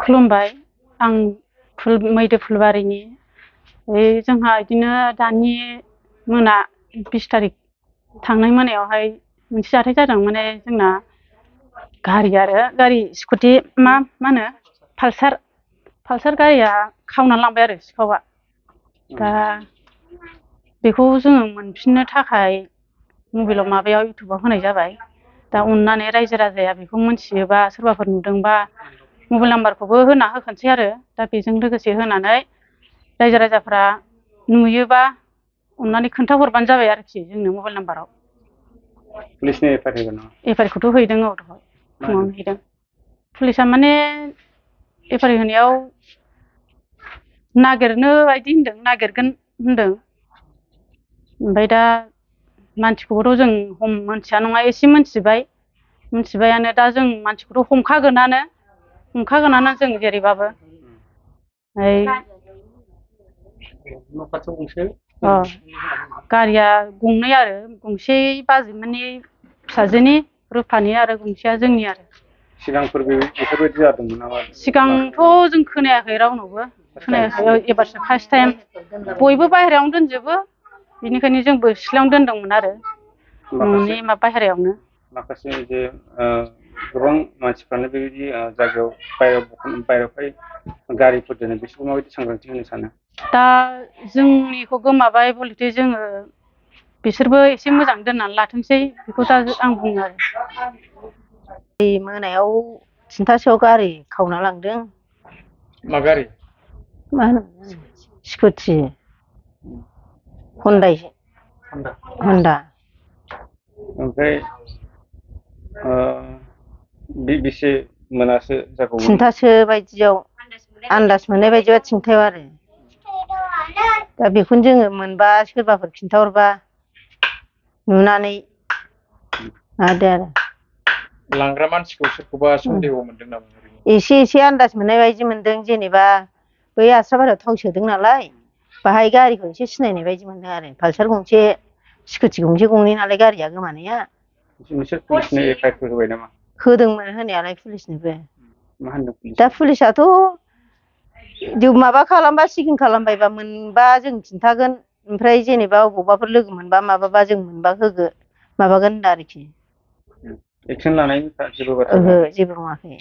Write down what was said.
खुलुमबाय। आं मैदो फुलबारिनि जोंहा बिदिनो दानि मोना 20 तारिख थांनाय मोनायावहाय मोनसे जाथाय जादों। माने जोंना गारि स्कुटि मा होनो पालसार गारिया खावनानै लांबाय आरो सिखावआ। दा बेखौ जोङो मोनफिननो थाखाय मबाइलाव माबायाव इउटुबाव होनाय जाबाय। दा अननानै रायजो राजाया बेखौ मोनथियोबा सोरबाफोर नुदोंबा मबाइल नाम्बारखौबो होना होखानोसै आरो। दा बेजों लोगोसे होनानै रायजो राजाफ्रा नुयोबा अननानै खोन्थाहरबानो जाबाय आरोखि जोंनो मबाइल नाम्बाराव। पुलिसनो एफआइआर होगोन नामा? एफआइआरखौथ' हैदों। औ दहाय फुङावनो हैदों। पुलिसा माने एफआइआर होनायाव नागिरनो बायदि होनदों, नागिरगोन होनदों। ओमफ्राय दा मानसिखौबोथ' जों मोनथिया नङा एसे मोनथिबायानो। दा जों मानसिखौथ' हमखागोनानो जों जेरैबाबो। गारिया गंनै आरो गंसे बाजैमोननि फिसाजोनि रुफानि आरो गंसेया जोंनि आरो। सिगांफोर बेफोरबायदि जादोंमोन नामा? सिगांथ' जों खोनायाखै, रावनावबो खोनायाखै। एबारसो फार्स्ट टाइम। बयबो बाहेरायावनो दोनजोबो, बेनिखायनो जोंबो सिथ्लायावनो दोनदोंमोन आरो न'नि बाहेरायावनो। माखासे जे गोबां मानसिफ्रानो बेबायदि जायगायाव बायहेरायावहाय गारिफोर दोनो, बिसोरखौ माबायदि सांग्रांथि होनो सानो? दा जोंनिखौ गोमाबाय बलथे जोङो बिसोरबो एसे मोजां दोननानै लाथोंसै, बेखौ दा आं बुङो आरो। मोनायाव 3थासोआव गारि खावना लांदों। मा गारि? मा होनो स्कुटि हन्डा। ओमफ्राय बेसे मोनासो जागौमोन? 3थासो बायदियाव, आन्दाज मोननाय बायदिबा 3थायाव आरो। दा बेखौनो जोङो मोनबा सोरबाफोर खिन्थाहरबा नुनानै माबादो आरो। लांग्रा मानसिखौ सोरखौबा सन्देह मोनदों नामा? एसे आन्दाज मोननाय बायदि मोनदों। जेनेबा बै आस्राबारियाव थाव सोदों नालाय, बाहाय गारिखौ एसे सिनायनाय बायदि मोनदों आरो। पालसार गंसे, स्कुटि गंनै नालाय गारिया गोमानाया। नोंसोर पुलिसनो एफआइआर होबाय नामा? होदोंमोन होनायालाय पुलिसनोबो। मा होनदों पुलिसआ? दा पुलिसाथ' माबा खालामबा, चेकिं खालामबायबा मोनबा जों खिन्थागोन। ओमफ्राय जेनेबा अबावबाफोर लोगो मोनबा माबाबा जों मोनबा माबागोन होनदों आरोखि। एक्सन लानायनि जेबो बाथ्रा? ओहो, जेबो बुङाखै।